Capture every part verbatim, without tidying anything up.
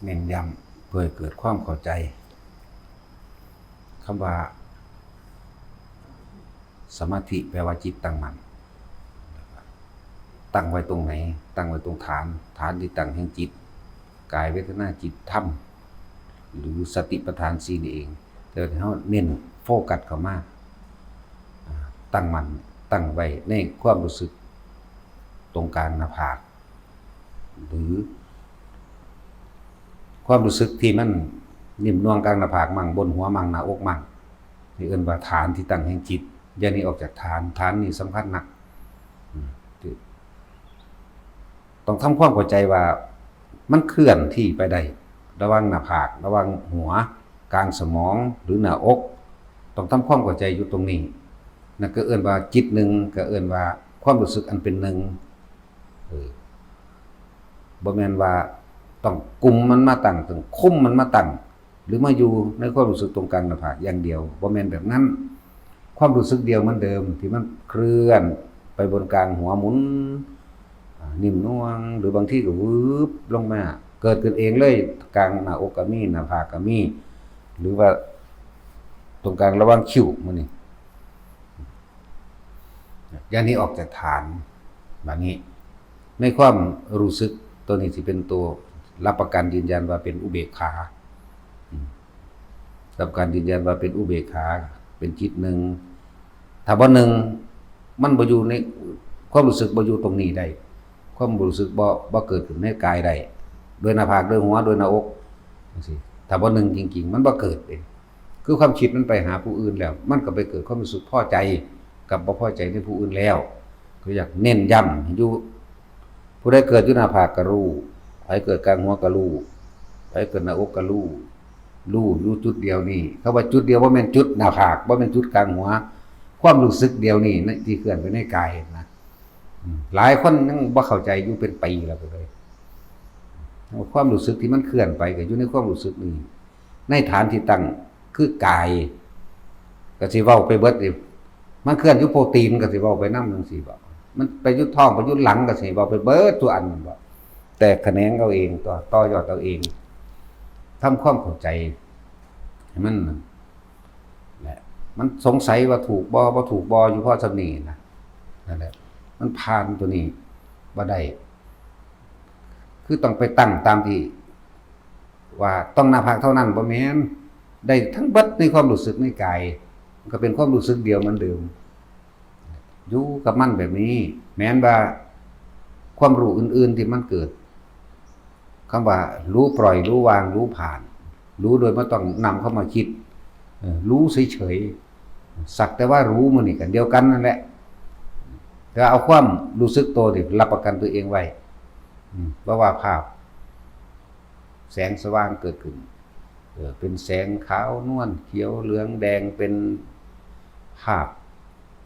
เน้นย้ำเพื่อให้เกิดความเข้าใจ คำว่าสมาธิแปลว่าจิตตั้งมั่น ตั้งไว้ตรงไหน ตั้งไว้ตรงฐาน ฐานที่ตั้งแห่งจิต กายเวทนาจิตธรรม หรือสติปัฏฐานสี่นี่เอง แต่เฮาเน้นโฟกัสเข้ามา อ่า ตั้งมั่น ตั้งไว้ในความรู้สึกตรงกลางหน้าผาก หรือ ความรู้สึกที่มันนิ่มนวลกลางหน้าผากมั่ง บนหัวมั่ง หน้าอกมั่ง นี่เอิ้นว่าฐานที่ตั้งแห่งจิต อย่าหนีออกจากฐาน ฐานนี่สำคัญนัก อืม ที่ ต้องทำความเข้าใจว่ามันเคลื่อนที่ไปได้ ระหว่างหน้าผาก ระหว่างหัว กลางสมอง หรือหน้าอก ต้องทำความเข้าใจอยู่ตรงนี้ นั่นก็เอิ้นว่าจิตหนึ่ง ก็เอิ้นว่าความรู้สึกอันเป็นหนึ่ง เออ บ่แม่นว่าต้องกุมมันมาตั้ง ต้องคุมมันมาตั้ง หรือมาอยู่ในความรู้สึกตรงกลางหน้าผากอย่างเดียว บ่แม่นแบบนั้น ความรู้สึกเดียวเหมือนเดิมที่มันเคลื่อนไปบนกลางหัว หมุน อ่า นิ่มนวล หรือบางทีก็วืบลงมา เกิดขึ้นเองเลย กลางหน้าอกก็มี หน้าผากก็มี หรือว่าตรงกลางระหว่างคิ้วมื้อนี้ อย่าหนีออกจากฐาน แบบนี้ ในความรู้สึกตัวนี้สิเป็นตัวรับประกันยืนยันว่าเป็นอุเบกขา อืม รับประกันยืนยันว่าเป็นอุเบกขา เป็นจิตหนึ่ง ถ้าบ่หนึ่ง มันบ่อยู่ในความรู้สึก บ่อยู่ตรงนี้ได้ ความรู้สึกบ่ บ่เกิดขึ้นในกายได้ โดยหน้าผาก โดยหัว โดยหน้าอก จังซี้ ถ้าบ่หนึ่งจริงๆ มันบ่เกิดเด้ คือความคิดมันไปหาผู้อื่นแล้ว มันก็ไปเกิดความรู้สึกพอใจกับบ่พอใจในผู้อื่นแล้ว ก็อยากเน้นย้ำอยู่ ผู้ใดเกิดอยู่หน้าผากก็รู้ ไผเกิดกลางหัวก็รู้ ไผเกิดหน้าอกก็รู้ รู้อยู่จุดเดียวนี่ คำว่าจุดเดียวบ่แม่นจุดหน้าผาก บ่แม่นจุดกลางหัว ความรู้สึกเดียวนี่นะ ที่เคลื่อนไปในกายนะ อืม หลายคนยังบ่เข้าใจอยู่เป็นปีแล้วก็เลย ความรู้สึกที่มันเคลื่อนไปก็อยู่ในความรู้สึกนี่ ในฐานที่ตั้งคือกาย ก็สิเว้าไปเบิดนี่ มันเคลื่อนอยู่โปรตีนก็สิเว้าไปนำจังซี่บ่ มันไปอยู่ท้อง ไปอยู่หลังก็สิเว้าไปเบิดตัวอันนั่นบ่ แต่แขนงเอาเอง ต่อ ต่อยอดเอาเอง ทำความเข้าใจให้มัน แหละ มันสงสัยว่าถูกบ่ บ่ถูกบ่ อยู่พอส่ำนี้นะ นั่นแหละ มันผ่านตัวนี้บ่ได้ คือต้องไปตั้งตามที่ ว่าต้องหน้าผากเท่านั้น บ่แม่น ได้ทั้งเบิดในความรู้สึกในกาย มันก็เป็นความรู้สึกเดียวเหมือนเดิม อยู่กับมันแบบนี้ แม้นว่าความรู้อื่นๆที่มันเกิด คำว่ารู้ปล่อย รู้วาง รู้ผ่าน รู้โดยไม่ต้องนำเข้ามาคิด เออ รู้เฉยๆ สักแต่ว่ารู้มันนี่กันเดียวกันนั่นแหละ แต่เอาความรู้สึกตัวนี่รับประกันตัวเองไว้ อืม เพราะว่าภาพ แสงสว่างเกิดขึ้น เออ เป็นแสงขาวนวล เขียว เหลือง แดง เป็นภาพ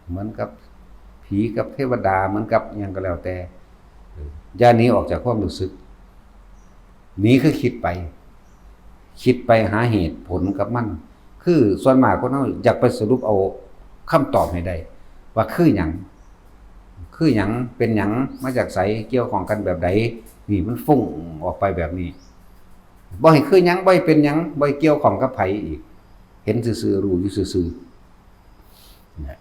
เหมือนกับผีกับเทวดา เหมือนกับหยังก็แล้วแต่ เออ อย่าหนีออกจากความรู้สึก หนีคือคิดไป คิดไปหาเหตุผลกับมัน คือส่วนมากคนเฮาอยากไปสรุปเอาคำตอบให้ได้ ว่าคือหยัง คือหยัง เป็นหยัง มาจากไส เกี่ยวข้องกันแบบใด นี่มันฟุ้งออกไปแบบนี้ บ่ให้คือหยัง บ่ให้เป็นหยัง บ่ให้เกี่ยวข้องกับไผอีก เห็นซื่อๆ รู้อยู่ซื่อๆ นะ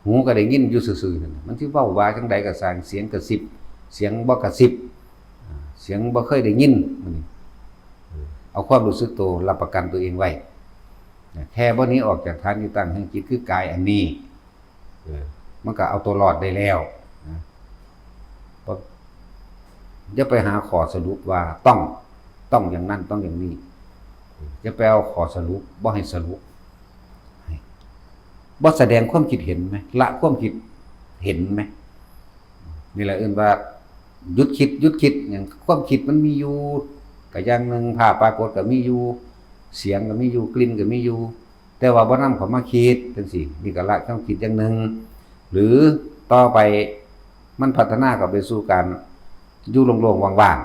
หูก็ได้ยินอยู่ซื่อๆ นั่นน่ะ มันสิเว้าว่าจั่งใดก็ซ่าง เสียงกระซิบ เสียงบ่กระซิบ อ่า เสียงบ่เคยได้ยิน มันนี่ เออ เอาความรู้สึกตัวรับประกันตัวเองไว้ นะ แค่บ่หนีออกจากฐานที่ตั้งแห่งจิตคือกายอันนี้ เออ มันก็เอาตัวรอดได้แล้วนะ บ่ อย่าไปหาข้อสรุปว่าต้อง ต้องอย่างนั้น ต้องอย่างนี้ อย่าไปเอาข้อสรุป บ่ให้สรุป บ่แสดงความคิดเห็นไหม ละความคิดเห็นไหม นี่แหละเอิ้นว่าหยุดคิด หยุดคิด อย่างความคิดมันมีอยู่ ก็อย่างหนึ่ง ภาพปรากฏก็มีอยู่ เสียงก็มีอยู่ กลิ่นก็มีอยู่ แต่ว่าบ่นำเข้ามาคิดจังซี้ นี่ก็ละความคิดอย่างหนึ่ง หรือต่อไปมันพัฒนาเข้าไปสู่การอยู่โล่งๆ ว่าง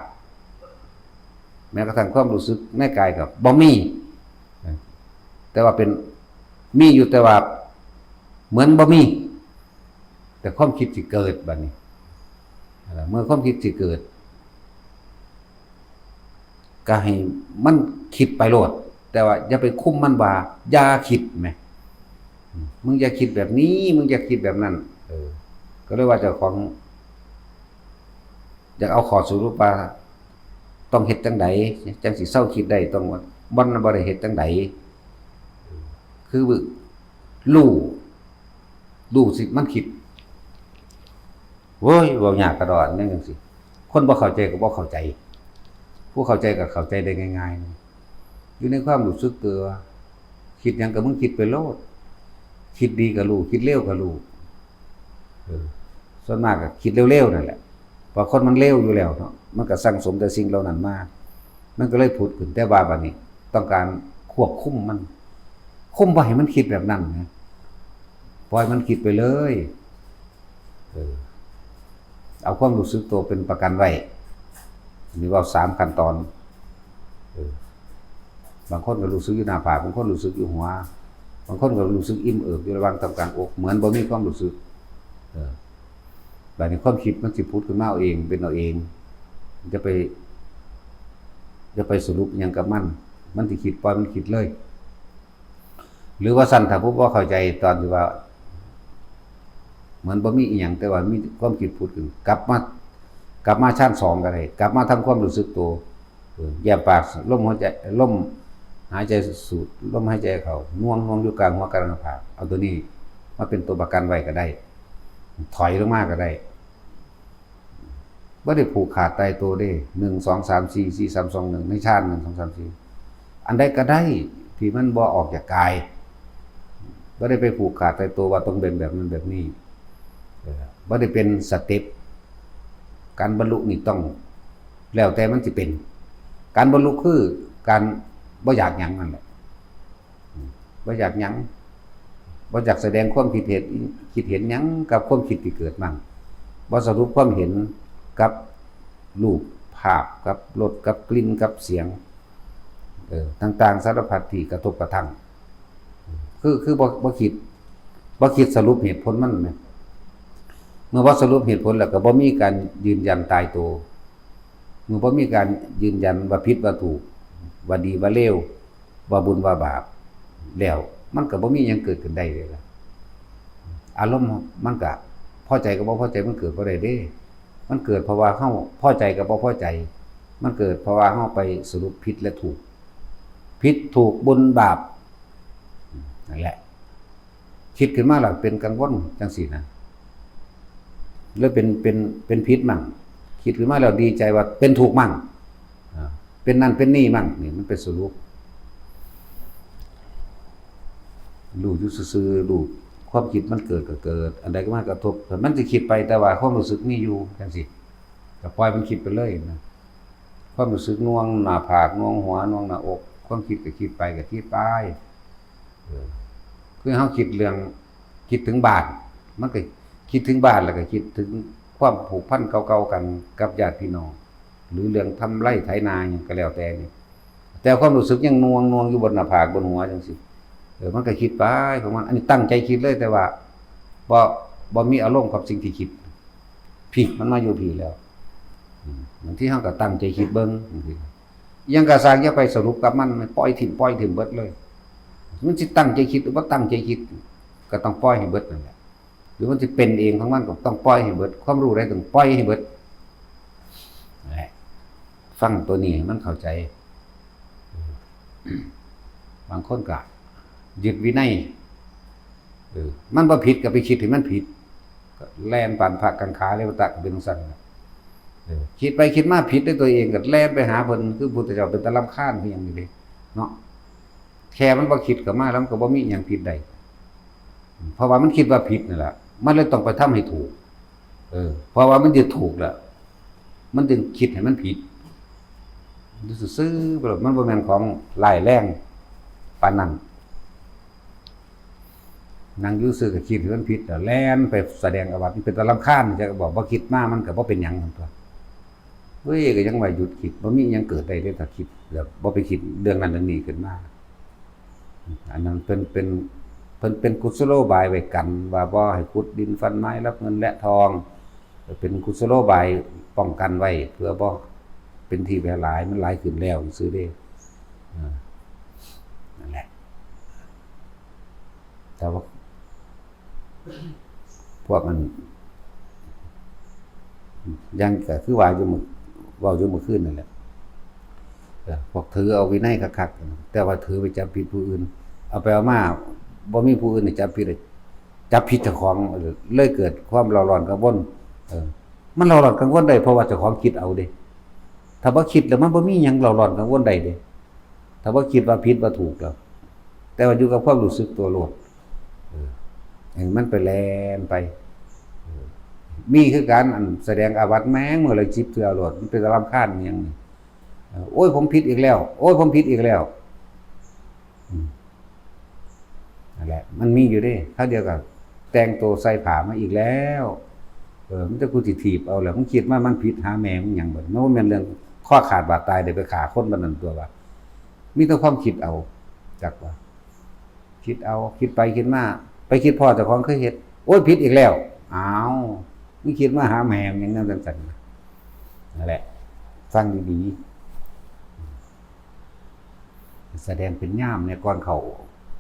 ๆ แม้กระทั่งความรู้สึกในกายก็บ่มี แต่ว่าเป็น มีอยู่แต่ว่าเหมือนบ่มี แต่ความคิดสิเกิดบัดนี้ เมื่อความคิดสิเกิด ก็ให้มันคิดไปโลด แต่ว่าอย่าไปคุมมันว่าอย่าคิดแหม มึงอย่าคิดแบบนี้ มึงอย่าคิดแบบนั้น เออ ก็เลยว่าเจ้าของ อยากเอาข้อสรุปว่า ต้องเฮ็ดจั่งใด จั่งสิเซาคิดได้ ต้อง มันบ่ได้เฮ็ดจั่งใด คือรู้ รู้สิมันคิด โว้ย เว้ายากกระดอนเนี่ยจังซี่ คนบ่เข้าใจก็บ่เข้าใจ ผู้เข้าใจก็เข้าใจได้ง่ายๆ อยู่ในความรู้สึกตัว คิดหยังก็มึงคิดไปโลด คิดดีก็รู้ คิดเลวก็รู้ เออ ส่วนมากก็คิดเลวๆ นั่นแหละ เพราะคนมันเลวอยู่แล้วเนาะ มันก็สั่งสมแต่สิ่งเหล่านั้นมา มันก็เลยผุดขึ้น แต่ว่าบัดนี้ต้องการควบคุมมัน คุมบ่ให้มันคิดแบบนั้นนะ ปล่อยมันคิดไปเลย เออ เอาความรู้สึกตัวเป็นประกันไว้ นี่เว้าสามขั้นตอน เออ บางคนก็รู้สึกอยู่หน้าผาก บางคนรู้สึกอยู่หัว บางคนก็รู้สึกอิ่มเอิบอยู่ระหว่างทำการอก เหมือนบ่มีความรู้สึก เออ บัดนี้ความคิดมันสิผุดขึ้นมาเอาเอง เป็นเอาเอง อย่าไป อย่าไปสรุปหยังกับมัน มันสิคิด ปล่อยมันคิดเลย หรือว่าซั่น ถ้าผู้บ่เข้าใจตอนที่ว่า เหมือนบ่มีอีหยัง แต่ว่ามีความคิดผุดขึ้น กลับมา กลับมาชั้นสองก็ได้ กลับมาทำความรู้สึกตัว เออ แยมปาก ลมหัวใจ ลมหายใจสูด ลมหายใจเข้า หน่วง หน่วงอยู่กลางหัวกลางหน้าผาก เอาตัวนี้มาเป็นตัวประกันไว้ก็ได้ ถอยลงมาก็ได้ บ่ได้ผูกขาดตายตัวเด้ หนึ่ง สอง สาม สี่ สี่ สาม สอง หนึ่ง ในฌาน หนึ่ง สอง สาม สี่ อันใดก็ได้ที่มันบ่ออกจากกาย บ่ได้ไปผูกขาดตายตัวว่าต้องเป็นแบบนั้นแบบนี้ เออ บ่ได้เป็นสเต็ป การบรรลุนี่ต้อง แล้วแต่มันสิเป็น การบรรลุคือการบ่อยากหยังนั่นแหละ บ่อยากหยัง บ่อยากแสดงความคิดเห็น คิดเห็นหยังกับความคิดที่เกิดมั่ง บ่สรุปความเห็นกับรูปภาพ กับรส กับกลิ่น กับเสียง เออ ต่างๆ สารพัดที่กระทบกระทั่ง คือ คือบ่ บ่คิด บ่คิดสรุปเหตุผลมันนะ เมื่อบ่สรุปเหตุผลแล้วก็บ่มีการยืนยันตายตัว เมื่อบ่มีการยืนยันว่าผิดว่าถูก ว่าดีว่าเลว ว่าบุญว่าบาป แล้วมันก็บ่มีหยังเกิดขึ้นได้เลยล่ะ อารมณ์มันก็พอใจกับบ่พอใจมันเกิดบ่ได้เด้ มันเกิดเพราะว่าเฮาพอใจกับบ่พอใจ มันเกิดเพราะว่าเฮาไปสรุปผิดและถูก ผิดถูกบุญบาป นั่นแหละ คิดขึ้นมาแล้วเป็นกังวลจังซี่นะ แล้วเป็น เป็น เป็นผิดมั่ง คิดขึ้นมาแล้วดีใจว่าเป็นถูกมั่ง อ่า เป็นนั่นเป็นนี่มั่ง นี่มันเป็นสรุป รู้อยู่ซื่อๆ รู้ ความคิดมันเกิดก็เกิด อันใดก็มากระทบ มันสิคิดไป แต่ว่าความรู้สึกมีอยู่จังซี่ ก็ปล่อยมันคิดไปเลยนะ ความรู้สึกหน่วงหน้าผาก หน่วงหัว หน่วงหน้าอก ความคิดก็คิดไป ก็คิดไป เออ คือเฮาคิดเรื่อง คิดถึงบ้าน มันก็คิดถึงบ้าน แล้วก็คิดถึงความผูกพันเก่าๆ กันกับญาติพี่น้อง หรือเรื่องทำไร่ไถนาหยังก็แล้วแต่นี่ แต่ความรู้สึกยังหน่วง หน่วงอยู่บนหน้าผาก บนหัวจังซี่ เออ มันก็คิดไปของมัน อันนี้ตั้งใจคิดเลย แต่ว่าบ่ บ่มีอารมณ์กับสิ่งที่คิด พี้ มันมาอยู่พี้แล้ว อืม บางทีเฮาก็ตั้งใจคิดเบิ่งจังซี้ อิหยังก็ซ่าง อย่าไปสรุปกับมัน ปล่อยถิ่ม ปล่อยถิ่มเบิดเลย มันสิตั้งใจคิดหรือบ่ตั้งใจคิด ก็ต้องปล่อยให้เบิดนั่นแหละ หรือมันสิเป็นเองของมัน ก็ต้องปล่อยให้เบิด ความรู้ใดต้องปล่อยให้เบิด นั่นแหละ ฟังตัวนี้ให้มันเข้าใจ บางคนก็ยึดวินัย เออ มันบ่ผิดก็ไปคิดให้มันผิด ก็แล่นปานพระกังขาเลวตะก็เป็นจั่งซั้นน่ะ เออ คิดไปคิดมาผิดด้วยตัวเอง ก็แล่นไปหาเพิ่น คือพุทธเจ้าเป็นตาลำคาญคือหยังนี่เด้ เนาะ แค่มันบ่คิดก็มาแล้ว มันก็บ่มีหยังผิดได้ เพราะว่ามันคิดว่าผิดนั่นแหละ มันเลยต้องไปทำให้ถูก เออ เพราะว่ามันจะถูกแล้ว มันจึงคิดให้มันผิด ซื่อๆ มันบ่แม่นของร้ายแรงปานนั้น นั่งอยู่ซื่อก็คิดให้มันผิดแล้ว แล่นไปแสดงอาบัติ มันเป็นตาลำคาญ จะบอกบ่คิดมา มันก็บ่เป็นหยังซั่นตั่ว เฮ้ย ก็ยังว่าหยุดคิด บ่มีหยังเกิดได้เด้ ถ้าคิดแบบบ่ไปคิดเรื่องนั้นเรื่องนี้ขึ้นมา อันนั้นเป็น เป็น เพิ่นเป็นกุศโลบายไว้กัน ว่าบ่ให้ขุดดินฟันไม้รับเงินและทอง เป็นกุศโลบายป้องกันไว้ เพื่อบ่ ไป เป็นที่แพร่หลาย มันหลายขึ้นแล้วซื่อเด้ อ่า นั่นแหละ แต่ว่า พวกมัน ยังก็คือว่าอยู่มื้อ เว้าอยู่มื้อคืนนั่นแหละ เออ พวกถือเอาวินัยคักๆ แต่ว่าถือไปจับผิดผู้อื่น เอาไปเอามา บ่มีผู้อื่นให้จับผิดเลย จับผิดเจ้าของ เออ เลยเกิดความเร่าร้อนกังวล เออ มันเร่าร้อนกังวลได้ เพราะว่าเจ้าของคิดเอาเด้ ถ้าบ่คิดแล้วมันบ่มีหยังเร่าร้อนกังวลได้เด้ ถ้าบ่คิดว่าผิดว่าถูกแล้ว แต่ว่าอยู่กับความรู้สึกตัวโลด เออ ให้มันไปแล่นไป เออ มีคือกัน อันแสดงอาบัติแม่งมื้อละสิบเทื่อโลด มันเป็นตารำคาญอิหยังนี่ เออ โอ้ย ผมผิดอีกแล้ว โอ้ย ผมผิดอีกแล้ว อืม นั่นแหละ มันมีอยู่เด้ คราวเดียวก็แต่งตัวใส่ผ้ามาอีกแล้ว เออ มันจะกูสิถีบเอาแหละ มึงคิดมามันผิดหาแม่มึงหยังบัด มันบ่แม่นเรื่องคอขาดบาดตาย ได้ไปฆ่าคนปานนั้นตัววะ มีแต่ความคิดเอา จักว่า คิดเอา คิดไปคิดมา ไปคิดพ้อเจ้าของเคยเฮ็ด โอ้ย ผิดอีกแล้ว อ้าว มึงคิดมาหาแม่มึงหยังแนวจังซั่น นั่นแหละ ฟังดีๆ แสดงเป็นยามเนี่ย ก่อนเข้า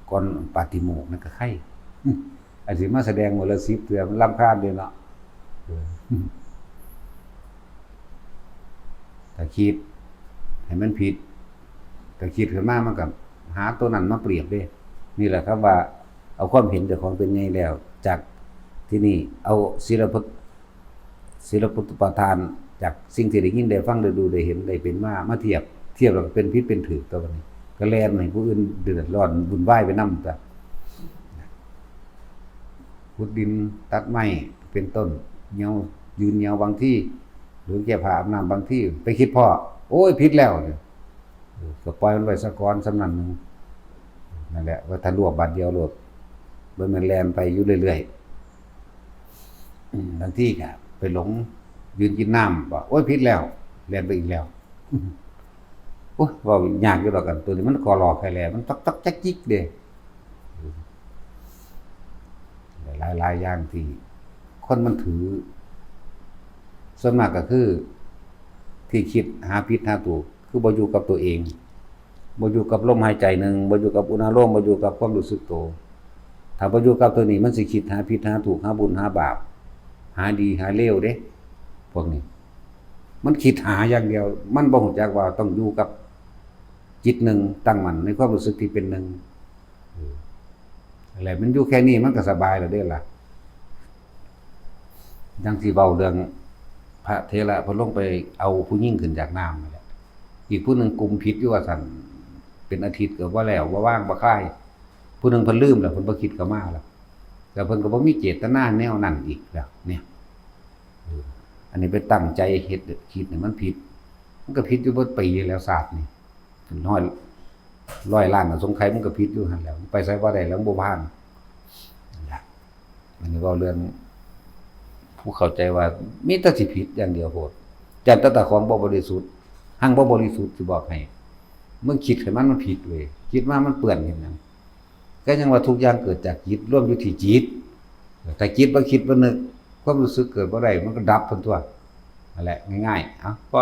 ก่อนปาฏิโมกข์นั่นก็ไคร้ อันสิมาแสดงมื้อละสิบเทื่อ มันรำคาญเด้เนาะ เออ ถ้าคิดให้มันผิด ถ้าคิดขึ้นมามันก็หาตัวนั้นมาเปรียบเด้ นี่แหละครับว่า เอาความเห็นเจ้าของเป็นใหญ่แล้ว จากที่นี่เอาศีลพจน์ ศีลพจน์อุปาทาน จากสิ่งที่ได้ยินได้ฟังได้ดูได้เห็นได้เป็นมา มาเทียบ เทียบแล้วก็เป็นผิดเป็นถูก ตัวนี้ ก็แล่นให้ผู้อื่นเดือดร้อนวุ่นวายไปนำตัว ขุดดินตัดไม้เป็นต้น เหนี่ยว ยืนเหนี่ยวบางที หรือแก้ผ้าอาบน้ำบางที ไปคิดพ้อ โอ้ย ผิดแล้วเนี่ย เออ ก็ปล่อยมันไว้ซะก่อน ส่ำนั้นหนึ่ง นั่นแหละ ว่าถ้ารวบบาดเดียวโลด บ่แม่นแล่นไปอยู่เรื่อยๆ อืม บางทีก็ไปหลงยืนกินน้ำ บอก โอ้ย ผิดแล้ว แล่นไปอีกแล้ว โอ้ย เว้ายากอยู่ดอก อันตัวนี้มันก็หลอกใครแหละ มันตักตักจักจิกเด้ หลายๆ อย่างที่คนมันถือ ส่วนมากก็คือ ที่คิดหาผิดหาถูก คือบ่อยู่กับตัวเอง บ่อยู่กับลมหายใจหนึ่ง บ่อยู่กับอุณหภูมิ บ่อยู่กับความรู้สึกตัว ถ้าบ่อยู่กับตัวนี้ มันสิคิดหาผิดหาถูก หาบุญหาบาป หาดีหาเลวเด้ พวกนี้ มันคิดหาอย่างเดียว มันบ่รู้จักว่าต้องอยู่กับจิตหนึ่ง ตั้งมั่นในความรู้สึกที่เป็นหนึ่ง เออ อะไรมันอยู่แค่นี้มันก็สบายแล้วเด้ล่ะ ดังที่เว้าเรื่องพระเถระเพิ่นลงไปเอาผู้หญิงขึ้นจากน้ำนั่นแหละ อีกผู้หนึ่งกุมผิดอยู่ว่าซั่น เป็นอาทิตย์ก็บ่แล้ว บ่ว่างบ่คาย ผู้หนึ่งเพิ่นลืมแล้ว เพิ่นบ่คิดเข้ามาแล้ว แล้วเพิ่นก็บ่มีเจตนาแนวนั้นอีกแล้ว เนี่ย เออ อันนี้ไปตั้งใจเฮ็ดคิดเนี่ยมันผิด มันก็ผิดอยู่เบิดปีแล้วศาสตร์นี่ ร้อย ร้อยล้านอสงไขยมันก็ผิดอยู่หั่นแหล้ว ไปไสบ่ได้แล้ว มันบ่ผ่าน นั่นล่ะ อันนี้เว้าเรื่อง ผู้เข้าใจว่ามีแต่สิผิดอย่างเดียวโพด ย่านแต่เจ้าของบ่บริสุทธิ์ หั่งบ่บริสุทธิ์ สิบอกให้ มึงคิดให้มัน มันผิดเว้ย คิดมามันเปื้อนเฮ็ดหยัง ก็ยังว่าทุกอย่างเกิดจากจิต รวมอยู่ที่จิต ถ้าจิตบ่คิดบ่นึก ความรู้สึกเกิดบ่ได้ มันก็ดับพุ้นตั๊ว นั่นแหละ ง่ายๆ เอ้า พอ